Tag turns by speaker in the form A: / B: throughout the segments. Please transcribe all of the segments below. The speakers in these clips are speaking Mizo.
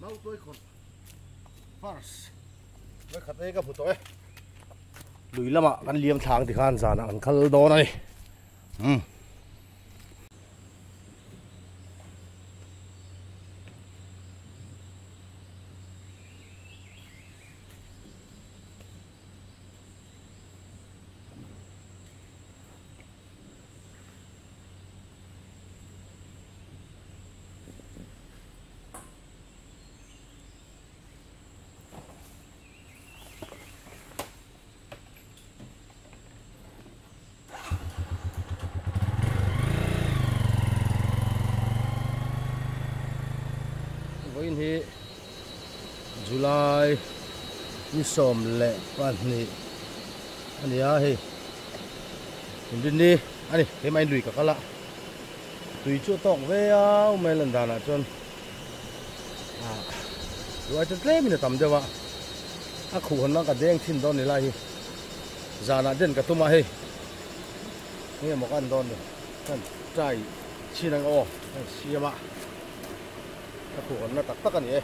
A: Mau tuai khawrh first vai khat e ka hmu tawh e lui lamah kan liam thlang tikhan zanah kan kal dawn a ni umm. Vawiin hi July ni 12 a ni a hei inrinni a ni keimah in lui ka kal a tui chu a tawk viau mai a lan danah chuan ah ruai chu tlem in a tam deuh a a khuh hawn nan ka deng thin dawn ni lai hi zanah den ka tum a hei enge maw ka en dawn ni kan try chhin ang aw kan siam a ka khuh hawn na tak tak a ni e.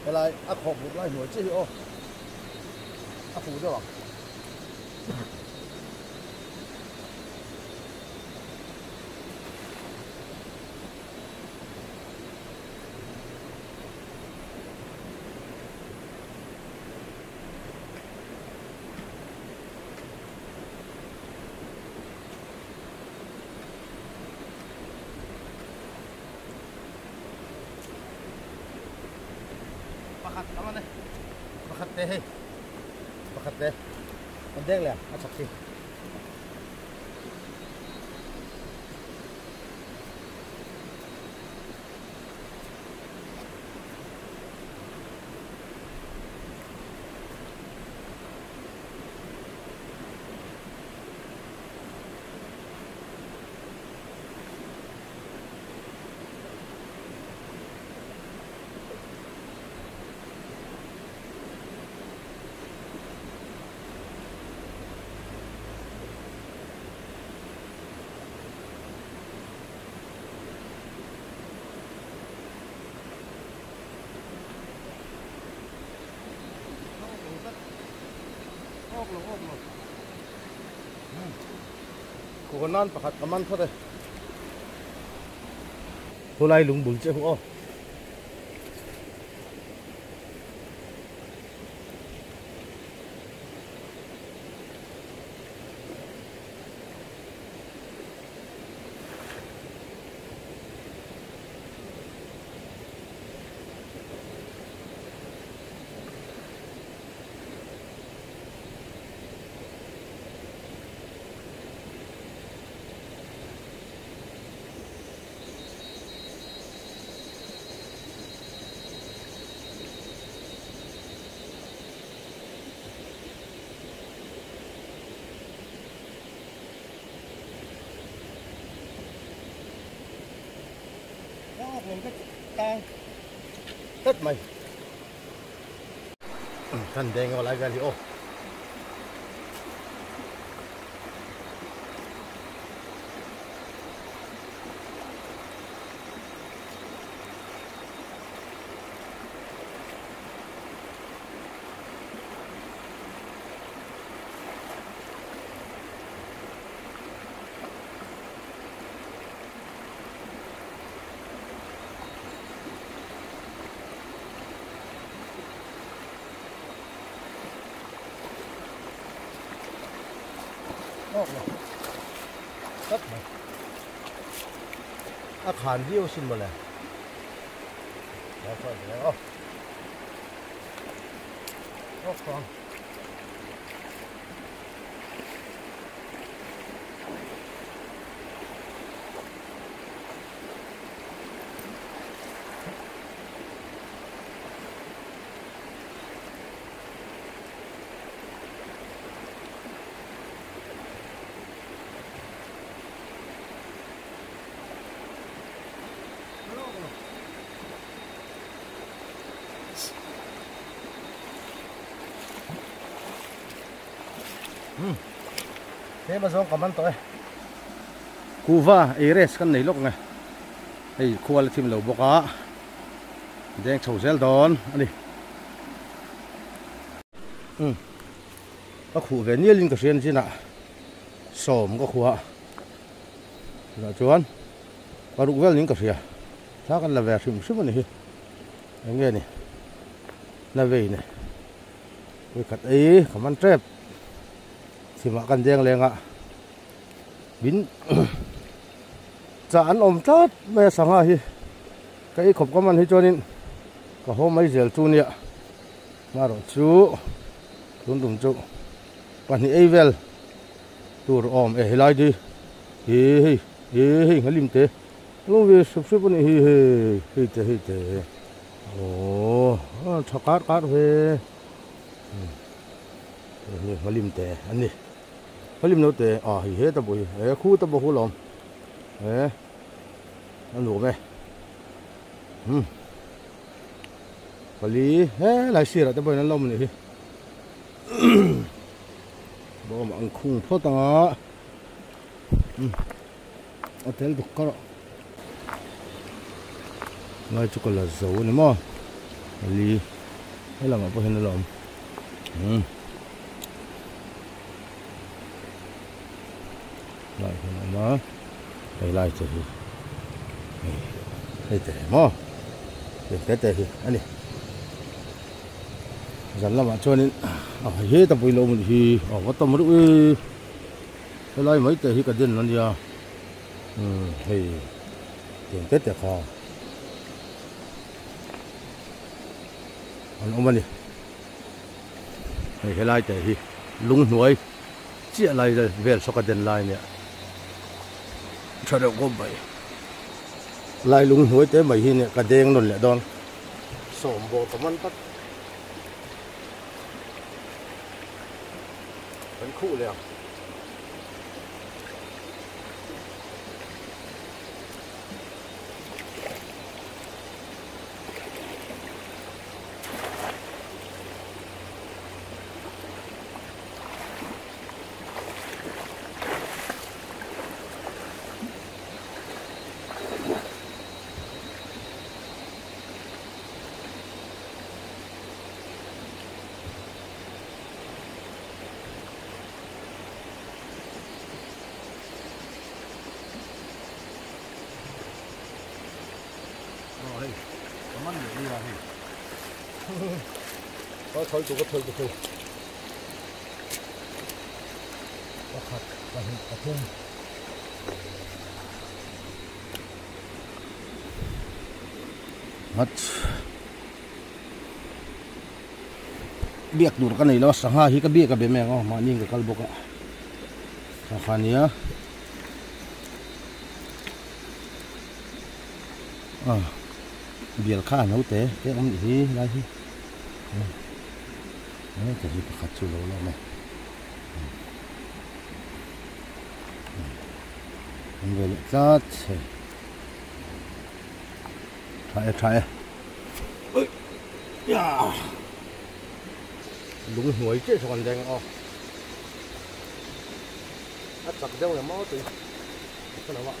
A: Helai a khawh buk lai hnuai chiah hi aw a fuh deuh ang. Pakhat a man e pakhat te hei pakhat te an dek leh a chak hi. Kuhnan pakhat ka man phawt e. Khulai lung bul che hu aw. Tlat mai kan deng aw lai vel hi aw. Tawk lo tlat mai. A khan viau asin mawle. Tlem a zawng ka man tawh e. Kuhva ei rest kan nei lawk nge. Hei khua la thim lo bawk a. Deng chho zel dawn a ni. Umm ka khuh ve nialin ka hrian chinah sawm ka khuh a. Tunah chuan paruk vel niin ka hria. Thla kan la ve hrim hrim a ni hi. Eng nge ni? Na vei ni. Vawikhat ei ka man tep. Thimah kan deng leng a. Min chah an awm tlat mai a sangha hi. Ka ei khawp ka man hi chuanin ka haw mai zel chu nia. Marawh chu tun tum chu pahnih ei vel. Tur awm e helai di hi hei hi hei nghalim te lo ve hrep hrep a nih hi hei hei te hei te aww a tha kar kar ve hei nghalim te a ni nghalim lo te a hei heta pawh hi he khu ta pawh khu lawm he a nuam e umm pali helai sirah te pawhin an lo awm a nih hi. Bawm ang khung phawt ang a a tel duk kar a lai chu ka la zo a ni maw ali helamah pawh hian a la awm umm lai hian a awm a hei lai te hi hei hei te maw hei te te hi a ni. Zan lamah chuanin a heta pawhin a awm anih hi a va tam reuh e helai mai te hi ka den ania umm hei tiang te te kha an awm ani hei helai te hi lung hnuai chiah lai vel saw ka den lai ania tha deuh khawp mai lai lung hnuai te mai hi nia ka deng nawn leh dawn. Sawm bawr ka man tlat. Kan khuh leh ang. Pakhat pahnih pathum. Nghat biak tur ka nei lo a sangha hi ka biak a be mai ang aw mahni in ka kal bawk a sangha nia a bial kha a no te te awm nih hi helai hi he hi pakhat chu lo la awm e. An ve leh tlat hei tha e tha e ui ya lung hnuai chiah saw kan deng aw a chak deuh em maw tui ka lo a.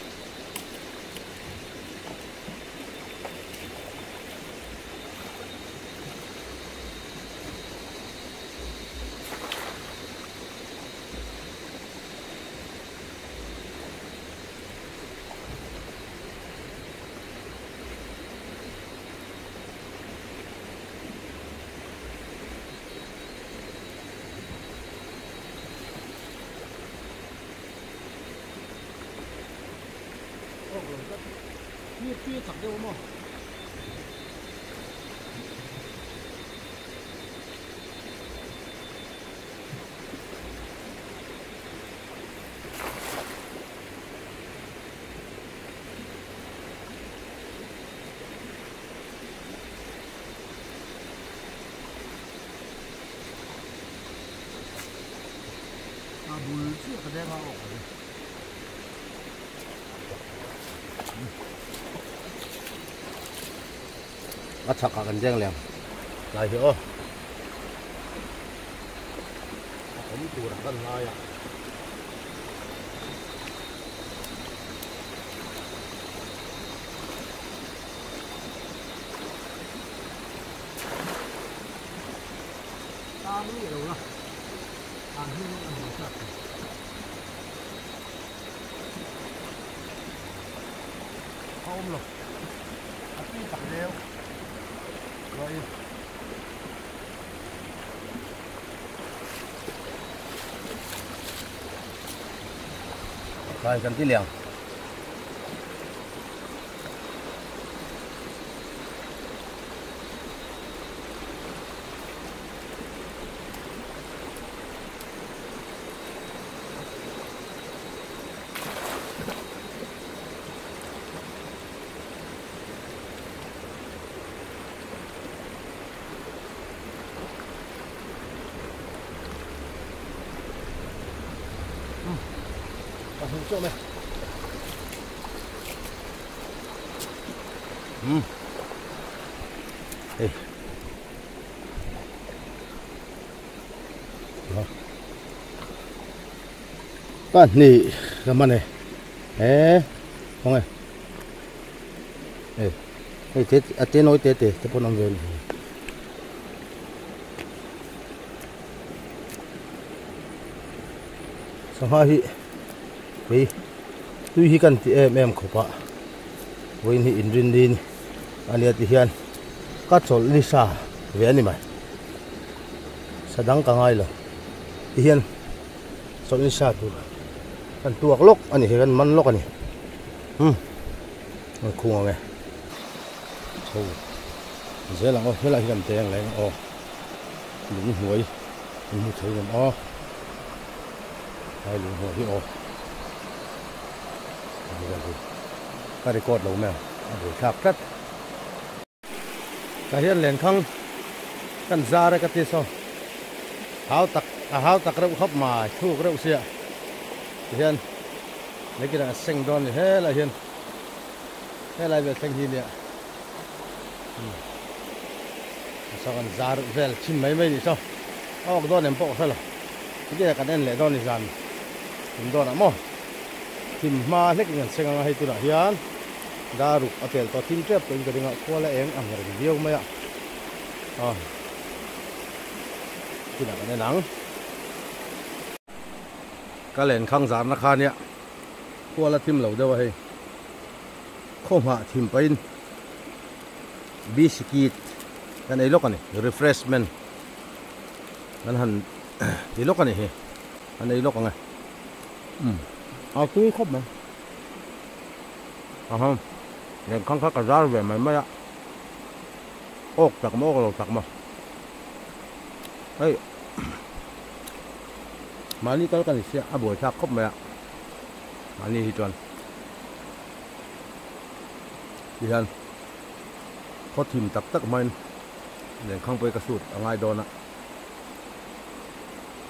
A: Mi tui a chak deuh maw? A bul chiah ka deng a awk a ni. A chhakah kan deng leh ang tlai hi aw. A awm turah kan ngai a. Tang miah lo la, tang hian a hmu chak thei. A awm lo, a tui tak deuh ruahin. Khai kan ti liang. Ka hmu chawm e. Um. Hei. Pahnih ka man e. He khawnge. Hei. Hei te a te nawi te te te pawn awm ve a ni. Sangha hi hei tui hi kan ti em em khawp a vawiin hi inrin ni a nia ti hian ka chawlh ni sa ve a ni mai sa dang ka ngai lo ti hian chawlh ni sa tur kan tuak lawk a ni kan man lawk a ni umm an khung ang e chho zel ang aw helai hi kan teng leng aw lung hnuai an hmu thei ngam a lai lung hnuai hi aw ka record lo mai ang a buaithlak tlat tah hian lenkhang kan zar e ka ti saw hau tak a hau tak reuh khawp mai thuk reuh sia tihian lekin a seng dawn a ni helai hian helai vel thleng hi nia. Saw kan zar vel chhin mai mai nih saw a awk dawn em pawh ka hre lo chutia kan en leh dawn ni zan thim dawn ah maw thim hma hlek in kan seng anga hei tunah hian dar ruk a pel tawh thim tep tawh in ka ring a khual a eng ang reng viau mai a aw tunah kan en ang ka lenkhang zarna kha nia khual a thim lo deuh a hei. Khawngah thim pahin biscuit kan ei lawk a ni refreshment kan han ti lawk a ni hi kan ei lawk ang e umm a tui khawp mai aha lehkhang kha ka zar ve mai mai a awk tak maw awk lo tak maw hei mahni kal ka ni sia a buaithlak khawp mai a mahni hi chuan. Tihian khaw thim tak tak hmain lenkhang pawh hi ka sut a ngai dawn a,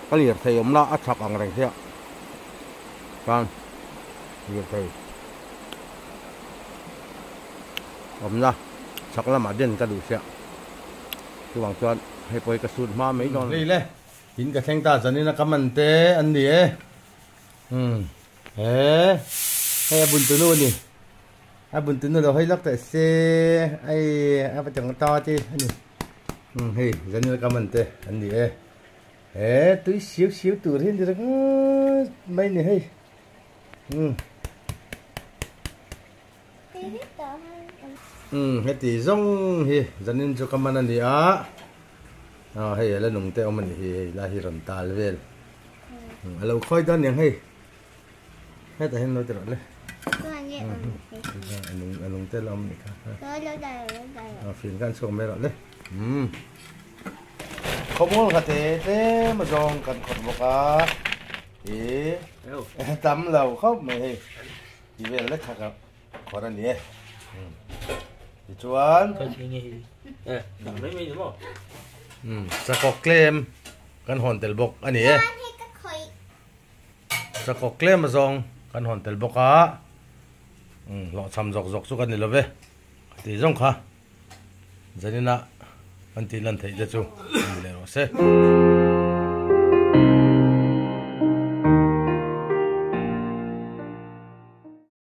A: ka lirthei awm la a chhak ang reng hiah chuan lirthei awmna chhak lamah den ka duh sia chuvang chuan hei pawh hi ka sut hma mai dawn a ni. Hei le in ka thleng ta zanin a ka man te an ni e umm. He hei a buntunu a ni a buntunu lo hawi lawk teh se hei a va tang ta te a ni umm hei zanil ka man te an ni e he tui siu siu tur hi a ni ringawt mai a ni hei umm umm heti zawng hi zanin chu ka man a ni a aw hei a la nung te awm a ni hi hei lai hi rawn tal vel a lo khawi dawn niang hei. Hetah hian lo ti rawh le. A nung te la awm nih kha. A fil khan chhuak mai rawh le. Umm. Khawmual kha te tlem a zawng kan khawt bawk a. Ih tam lo khawp mai hei. Ti vel lek kha ka khawt a ni e. Tichuan. Umm chakawk tlem kan hawn tel bawk a ni e. Chakawk tlem a zawng kan hawn tel bawk a, hlawhchham zawk zawk chu ka ni lo ve ka tih zawng kha Zanina kan tih lan theih te chu a ni leh rawh se.